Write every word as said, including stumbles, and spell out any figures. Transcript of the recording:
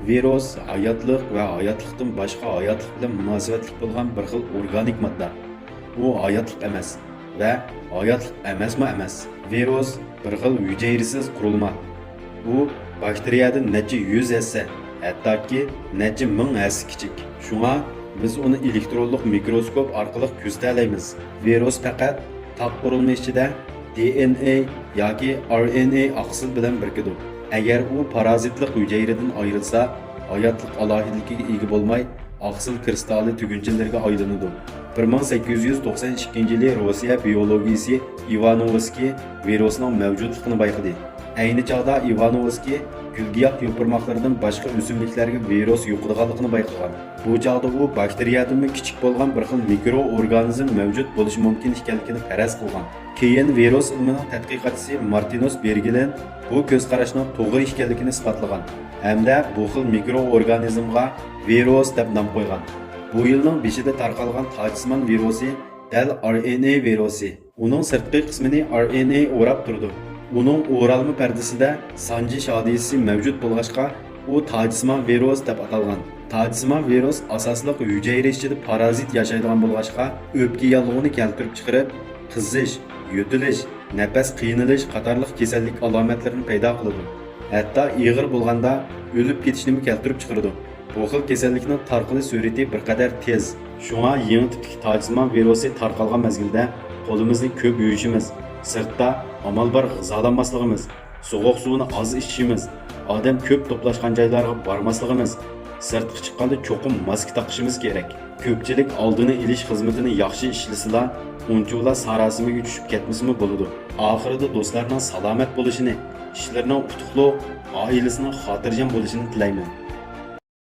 ۋىرۇس ھاياتلىق ۋە ھاياتلىقتىن باشقا ھاياتلىق بىلەن مۇناسىۋەتلىك بولغان بىر خىل ئورگانىك ماددا. ئۇ ھاياتلىق ئەمەس ۋە ھاياتلىق ئەمەسمۇ ئەمەس. ۋىرۇس بىر خىل ھۈجەيرىسىز قۇرۇلما. ئۇ باكتېرىيەدىن نەچچە يۈز ھەسسە، ھەتتاكى نەچچە مىڭ ھەسسە كىچىك. شۇڭا بىز ئۇنى ئېلېكترونلۇق مىكروسكوپ ئارقىلىق كۆزىتەلەيمىز. ۋىرۇس پەقەت تاق قۇرۇلما ئىچىدە دى ئېن ئەي ياكى ئار ئېن ئەي ئاقسىل بىلەن بىرىكىدۇ. ئەگەر ئۇ پارازىتلىق ھۈجەيرىدىن ئايرىلسا، ھاياتلىق ئالاھىدىلىكىگە ئىگە بولماي، ئاقسىل كىرىستالى تۈگۈنچىلىرىگە ئايلىنىدۇ. بىر مىڭ سەككىز يۈز توقسەن ئىككىنچى يىلى روسىيە بىيولوگىيىسى ئىۋانوۋسكىي ۋىرۇسنىڭ مەۋجۇتلۇقىنى بايقىدى. ئەينى چاغدا ئىۋانوۋسكىي گۈلگىياھ يوپۇرماقلىرىدىن باشقا ئۆسۈملۈكلەرگە ۋىرۇس يۇقىدىغانلىقىنى بايقىغان. بۇ چاغدا ئۇ باكتېرىيەدىنمۇ كىچىك بولغان بىر خىل مىكرو ئورگانىزم مەۋجۇت بولۇشى مۇمكىن ئىكەنلىكىنى پەرەز قىلغان. كېيىن ۋىرۇس ئىلمىنىڭ تەتقىقاتچىسى مارتىنوس بېرگلىن بۇ كۆز قاراشنىڭ توغرا ئىكەنلىكىنى ئىسپاتلىغان ھەمدە بۇ خىل مىكرو ئورگانىزمغا ۋىرۇس دەپ نام قويغان. بۇ يىلنىڭ بېشىدا تارقالغان تاجسىمان ۋىرۇسى دەل ئار ئېن ئەي ۋىرۇسى. ئۇنىڭ سىرتقى قىسمىنى ئار ئېن ئەي ئوراپ تۇرىدۇ. ئۇنىڭ ئورالما پەردىسىدە سانجى شادىيىسى مەۋجۇت بولغاچقا، ئۇ تاجسىمان ۋىرۇس دەپ ئاتالغان. تاجسىمان ۋىرۇس ئاساسلىق ھۈجەيرە ئىچىدە پارازىت ياشايدىغان بولغاچقا، ئۆپكە ياللۇغىنى كەلتۈرۈپ چىقىرىپ، قىزىش، يۆتىلىش، نەپەس قىينىلىش قاتارلىق كېسەللىك ئالامەتلىرىنى پەيدا قىلىدۇ. ھەتتا ئېغىر بولغاندا ئۆلۈپ كېتىشنىمۇ كەلتۈرۈپ چىقىرىدۇ. بۇ خىل كېسەللىكنىڭ تارقىلىش سۈرئىتى بىر قەدەر تېز. شۇڭا يېڭى تىپتىكى تاجسىمان ۋىرۇسى تارقالغان مەزگىلدە قولىمىزنى كۆپ يۇيۇشىمىز، سىرتتا ئامال بار غىزالانماسلىقىمىز، سوغۇق سۇنى ئاز ئىچىشىمىز، ئادەم كۆپ توپلاشقان جايلارغا بارماسلىقىمىز، سىرتقا چىققاندا چوقۇم ماسكا تاقىشىمىز كېرەك. كۆپچىلىك ئالدىنى ئېلىش خىزمىتىنى ياخشى ئىشلىسىلا، ئۇنچىۋالا ساراسىمىگە چۈشۈپ كەتمىسىمۇ بولىدۇ. ئاخىرىدا دوستلارنىڭ سالامەت بولۇشىنى، ئىشلىرىنىڭ ئۇتۇقلۇق، ئائىلىسىنىڭ خاتىرجەم بولۇشىنى تىلەيمەن.